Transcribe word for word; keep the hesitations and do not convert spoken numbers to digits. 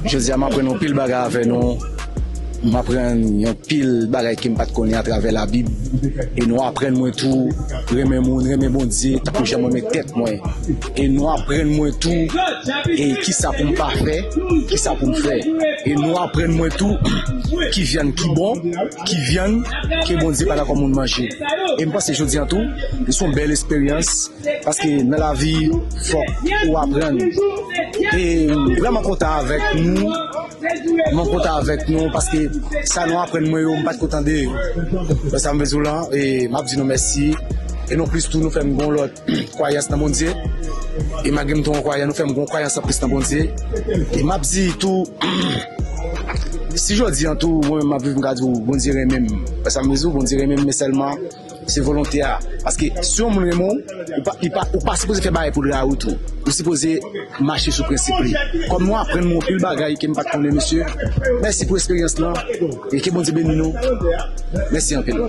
Jodi a m aprann yon pil bagay avè nou. M aprann yon pil bagay ke m pa t konnen atravè Labib. E nou aprann mwen tou renmen moun, renmen Bondye, tankou jan mwen renmen tèt mwen. E nou aprann mwen tou e kisa pou m pa fè, kisa pou m fè. E nou aprann mwen tou ki vyann ki bon, ki vyann ke Bondye pa dakò moun manje. E m panse jodi a tou, se yon bèl esperyans. Paske nan lavi, fòk ou aprann. E m vrèman kontan avèk nou. Mwen kontan avèk nou paske sa nou aprann mwen yo, m pa t ko tande. Wè sa m vle di w lan, e m ap di nou mèsi. E non plis tou, nou fè m gon lòt kwayans nan Bondye. E malgre m tou yon kwayan, nou fè m gon kwayans anplis nan Bondye. E m ap di tou, si jodi a tou, mwen menm m ap viv, m ka di w, Bondye renmen m. Wè sa m vle di w, Bondye renmen m, men sèlman se volonte a. Paske si yon moun renmen w, ou pa, li pa, ou pa sipoze fè bagay pou l rayi w tou. Ou sipoze mache sou prensip li. Kòm nou aprann mwen yon pil bagay ke m pa t konnen, mesye. Mèsi pou esperyans lan. E ke Bondye beni nou. Mèsi anpil.